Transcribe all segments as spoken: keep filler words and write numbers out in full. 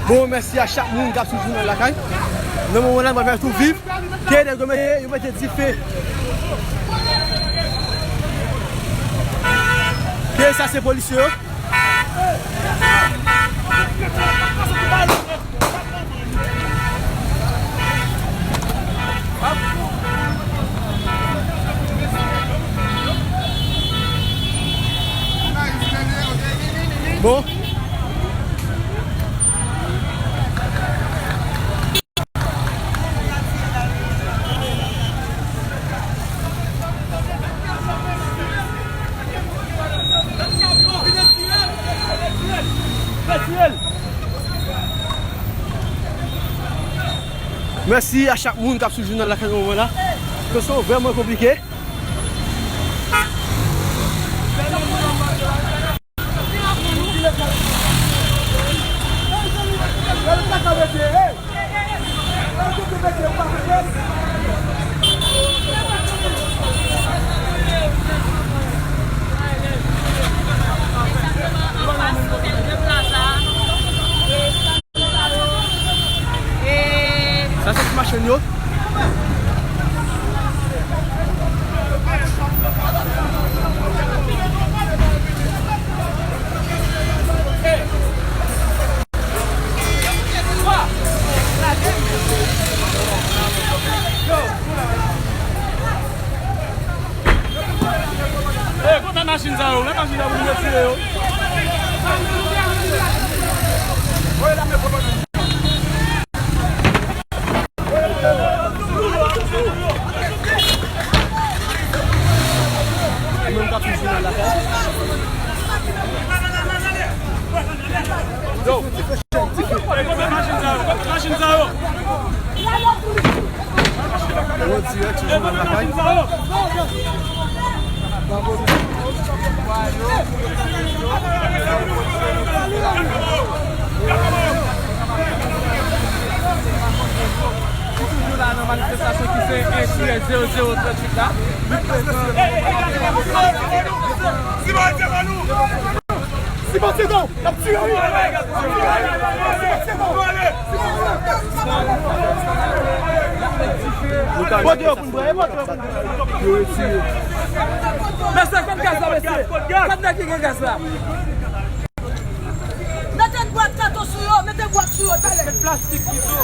Bon, mèsi a chak moun k ap swiv Jounal Lakay. Nan moman la, mwen fè tou viv. Ke nèg yo mete, yo mete dife. Ke sa se polisye yo. Bon. Mèsi a chak moun k ap swiv Jounal Lakay nan moman la. Kesyon vrèman konplike. Sa se ti machann yo. Ey, kote machin sa yo? Lè machin sa pou nou retire yo. Yo. Ey, kote machin sa yo? Kote machin sa yo? An dirèk sou Jounal Lakay. Toujou la nan manifestasyon ki se en tirèz zewo zewo tranntuit la. Li prezan. Siman, se bon, n ap tire, wi. Pote yo pou n pran, pote yo pou n pran. Mesye, kòb gaz la, mesye. Kòb nèg ki gen gaz la. Mete bwat katon sou yo, mete bwat sou yo, talè. Plastik pito.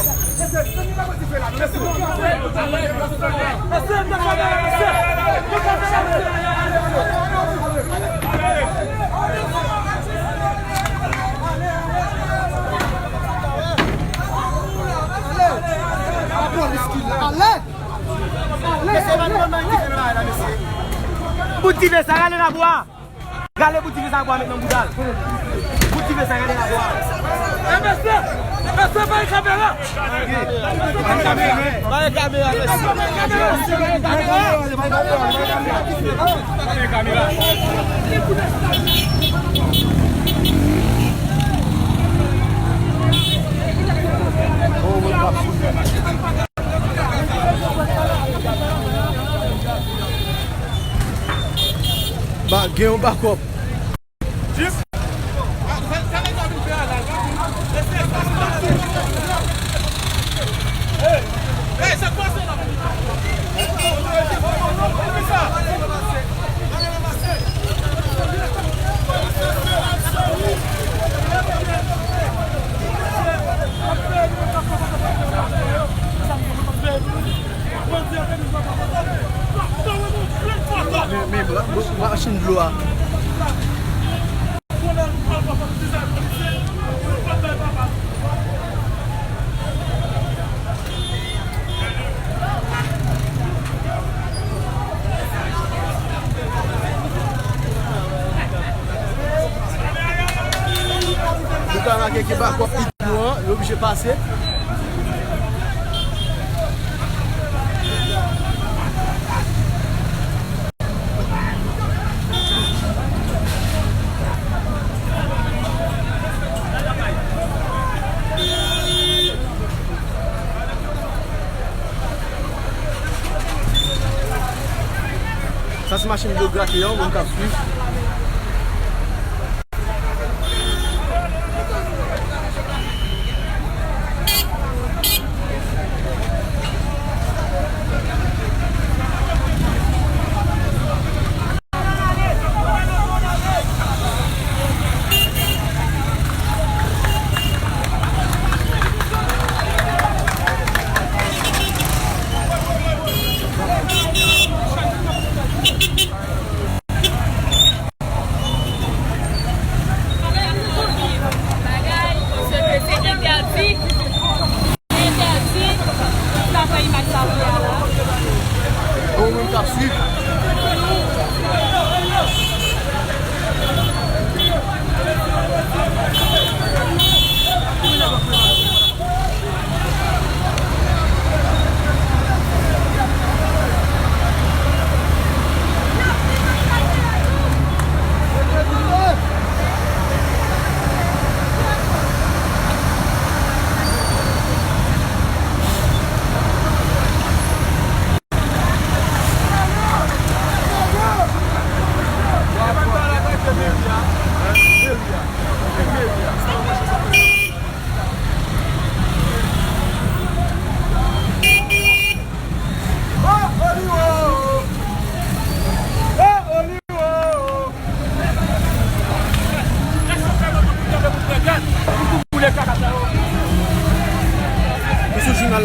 Bout dife sa rale nan bwa. Rale bout dife sa bwa met nan bouda l. Bout dife sa rale nan bwa. E mesye, mesye, bay kamera. Bay kamera, bay kamera, mesye. Bay kamera. Ba, gen yon bakòp. Men, men, machin dlo a. Nou ka make ke bakòp Yo an, yo oblije pase. Sa se machin yo grate an, moun k ap swiv.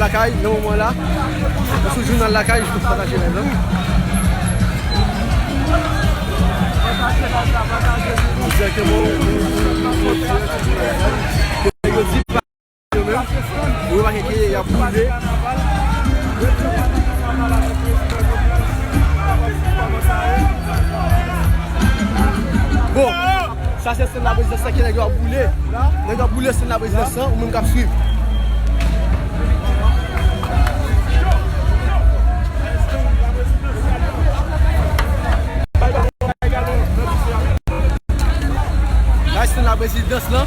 Lakay, nan moman la, nou sou jounal Lakay, jis pou pataje live lan. Egzakteman, yo di pa yo menm, yo pa ke y ap boule. Bon, sa se Stand Laprezidans lan ke nèg yo ap boule. Nèg yo ap boule Stand Laprezidans lan, ou menm k ap swiv. Bay Stand Laprezidans lan.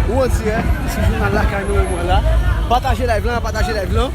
Ou an dirèk sou jounal Lakay nou, mwen la. Pataje live lan, pataje live lan.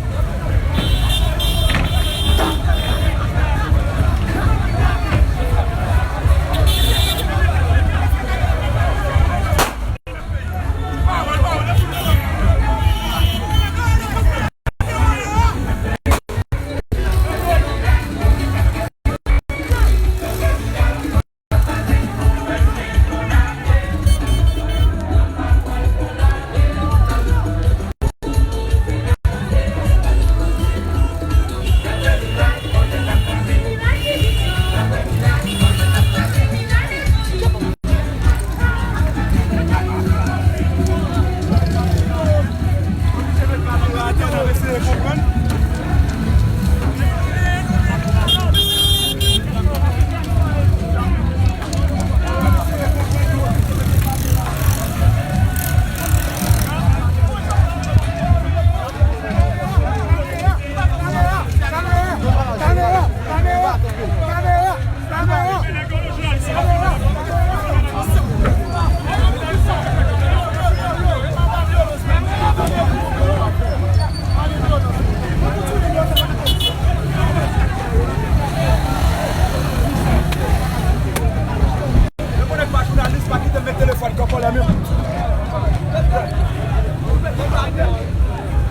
Yo konnen pa jounalis, pa kite m met telefòn kan kòlè menm.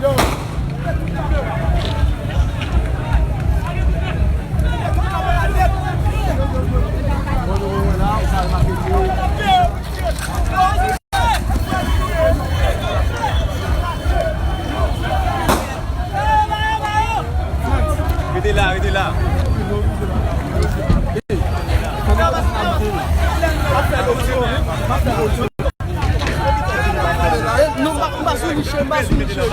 Yo. Rete la, rete la. Non, m pa, m pa sou Michel, m pa sou Michel.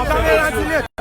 Kamera di nèt.